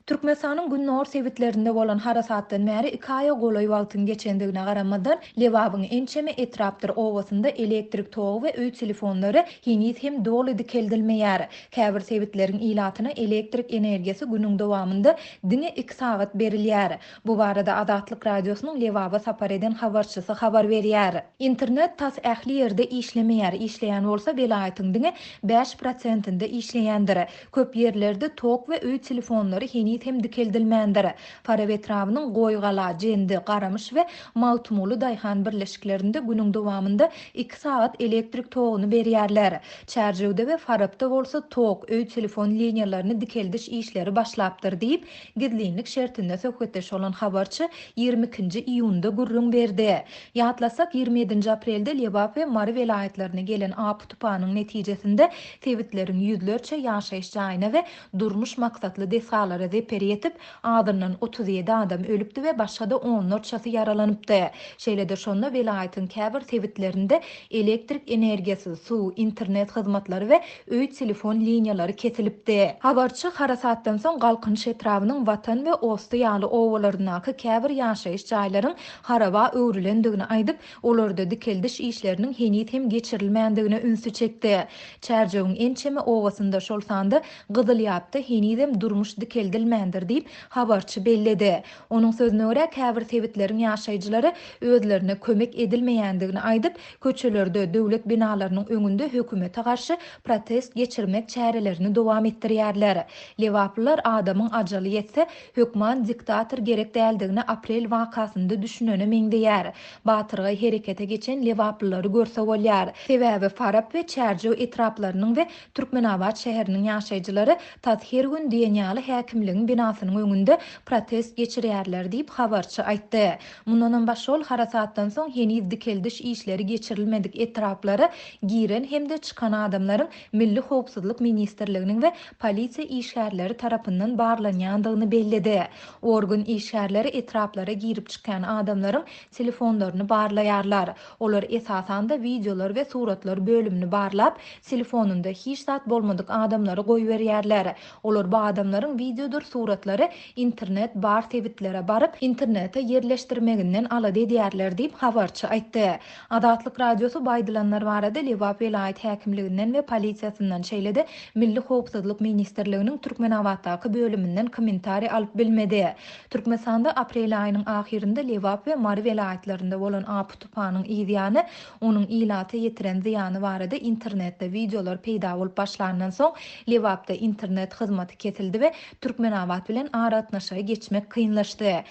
Türkmenistanyň gündogar sebitlerinde bolan harasatdan bäri iki aýa golaý wagtyň geçendigine garamazdan, Lebabyň ençeme etrapdyr obasynda elektrik togy we öý telefonlary heniz hem doly dikeldilmeýär. Käbir sebitleriň ilatyna elektrik energiýasy günüň dowamynda diňe iki sagat berilýär. Bu barada Azatlyk Radiosynyň Lebaba sapar eden habarçysy habar berýär. Internet tas ähli ýerde işlemeýär, işleýän bolsa welaýatyň diňe bäş prosentinde işleýändir. Köp ýerlerde tok we öý telefonlary heniz hem dikeldilmändir. Farap etrabynyň Goýgala, Jendi, Garamyş we Magtymguly daýhan birleşiklerinde günüň dowamynda iki sagat elektrik toguny berýärler. Çärjewde we Farapda bolsa tok, öý telefon liniýalaryny dikeldiş işleri başlapdyr diýip, gizlinlik şertinde söhbetdeş bolan habarçy 22-nji iýunda gürrüň berdi. Ýatlasak, 27-nji aprelde Lebap we Mary welaýatlaryna gelen apy-tupanyň netijesinde sebitleriň ýüzlerçe ýaşaýyş jaýyna we durmuş maksatly desgalara zeper ýetip, azyndan 37 adam ölüpdi we başga-da onlarçasy ýaralanypdy. Şeýle-de şonda welaýatyň käbir sebitlerinde elektrik energiýasy, suw, internet hyzmatlary we öý telefon liniýalary kesilipdi. Habarçy harasatdan soň Galkynyş etrabynyň Watan we Osty ýaly obalaryndaky käbir ýaşaýyş jaýlaryň haraba öwrülendigini aýdyp, olarda dikeldiş işleriniň heniz hem geçirilmändigine ünsi çekdi. Çärjewiň ençeme obasynda, şol sanda Gyzylýapda henizem durmuş dikeldilmändir diýip, habarçy belledi. Onuň sözüne görä, käbir sebitleriň ýaşaýjylary özlerine kömek edilmeýändigini aýdyp, köçelerde, döwlet binalarynyň öňünde hökümete garşy protest geçirmek çärelerini dowam etdirýärler. Lebaplylar adamyň ajaly ýetse, hökman diktator gerek däldigine aprel wakasynda düşünene meňzeýär. Batyrgaý herekete geçen lebaplylary görse bolýar. Sebäbi Farap we Çärjew etraplarynyň we Türkmenabat şäheriniň ýaşaýjylary tas her gün diýen ýaly häkimligiň binasynyň öňünde protest geçirýärler diýip, habarçy aýtdy. Mundanam başga ol harasatdan soň heniz dikeldiş işleri geçirilmedik etraplara giren hem-de çykan adamlaryň Milli howpsuzlyk ministrliginiň we polisiýa işgärleri tarapyndan barlanýandygyny belledi. Organ işgärleri etraplara girip çykýan adamlaryň telefonlaryny barlaýarlar. Olar esasanda wideolar we suratlar bölümini barlap, telefonynda hiç zat bolmadyk adamlary goýberýärler. Olar bu adamlaryň wideodyr suratlary internet bar sebitlere baryp, internete ýerleşdirmeginden alada edýärler diýip, habarçy aýtdy. Azatlyk Radiosy bu aýdylanlar barada Lebap welaýat häkimliginden we polisiýasyndan, şeýle-de Milli howpsuzlyk ministrliginiň Türkmenabatdaky bölüminden kommentariý alyp bilmedi. Türkmenistanda aprel aýynyň ahyrynda Lebap we Mary welaýatlarynda bolan apy-tupanyň yzýany, onuň ilata ýetiren zyýany barada internetde wideolar peýda bolup başlandan soň, Lebapda internet hyzmaty kesildi we Türkmenabat bilen aragatnaşyga geçmek kynlaşdy.